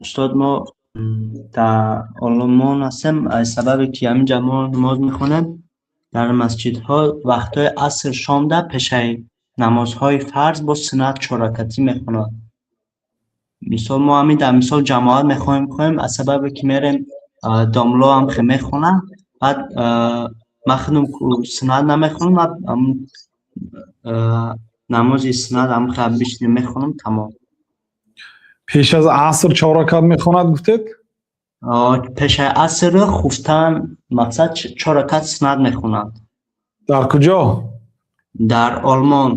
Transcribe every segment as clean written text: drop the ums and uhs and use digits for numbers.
Устод, мо дар Олмон ҳастем. Аз сабабе ки ҳаминҷа мо намоз мехонем, дар масҷидҳо вақтҳои аср, шомда пешаи намозҳои фарз бо суннат чорракатӣ мехонанд. Мисол, мо ҳамин дар мисол ҷамоат мехоҳем хонем, аз сабабе ки мерем, домло ҳам хе мехонанд, баъд ман худам суннат намехонам, баъд намози суннат ҳам хе бишинем, мехонам, тамом. Пеш аз аср чор ракат мехонад, гуфтед? Пешаи аср хуфтан, мақсад, чор ракат суннат мехонанд. Дар куҷо? Дар Олмон,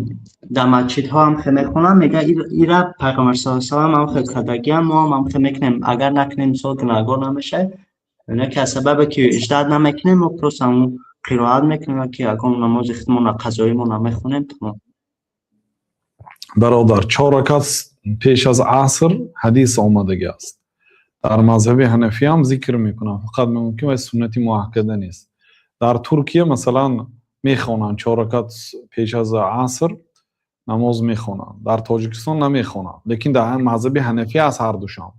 дар масҷидҳо ҳам хе мехонанд. Мега, ира Пайғамбар саллаллоҳу алайҳи васаллам ҳам хе кардагиам, мо ҳам хе мекунем. Агар накунем, мисол, гунаҳгор намешавем. Не ки аз сабабе ки ждать намекунем, мо просто ҳамун қироат мекунем, ки ягон намози худмона қазоимона мехонем, тамом. Бародар, чор ракат пеш аз аср ҳадис омадагӣ аст. Дар мазҳаби ҳанафиям зикр мекунам, фақат мумкин вай суннати муаккада нест. Дар Туркия, масалан, мехонанд, чор ракат пеш аз аср намоз мехонанд. Дар Тоҷикистон намехонанд, лекин дар мазҳаби ҳанафӣ аст ҳардушам.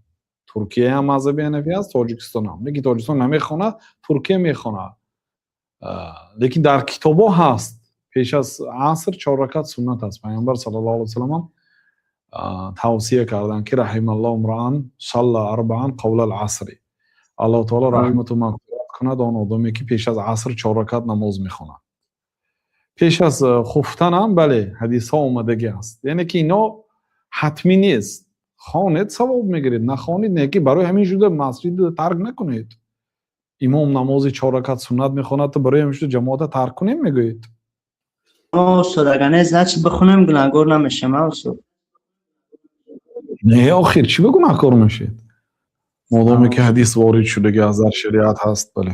Туркияам мазҳаби ҳанафӣ аст, Тоҷикистонам, лекин Тоҷикистон намехонад, Туркия мехонад. Лекин дар китобҳо ҳаст, пеш аз аср чор ракат суннат аст. Пайғамбар саллаллоҳу алайҳи васалламам тавсия карданд, ки رحم الله امرأ صلى أربعا قبل العصر. Аллоҳ таоло раҳмату мағфират кунад он одаме, ки пеш аз аср чор ракат намоз мехонад. Пеш аз хуфтанам, бале, ҳадисҳо омадагӣ аст, яъне ки ино ҳатмӣ нест. Хонед, савоб мегиред, нахонед, не ки барои ҳамин шуда масҷид тарк накунед. Имом намози чор ракат суннат мехонад, то барои ҳамин шуда ҷамоата тарк кунем, мегӯед? Устод, агар не, значит, бихонем, гунаҳгор намешем, а, устод? Не, охир, чӣ ба гунаҳкор мешед, модоме ки ҳадис ворид шудаги аст, дар шариат ҳаст, бале.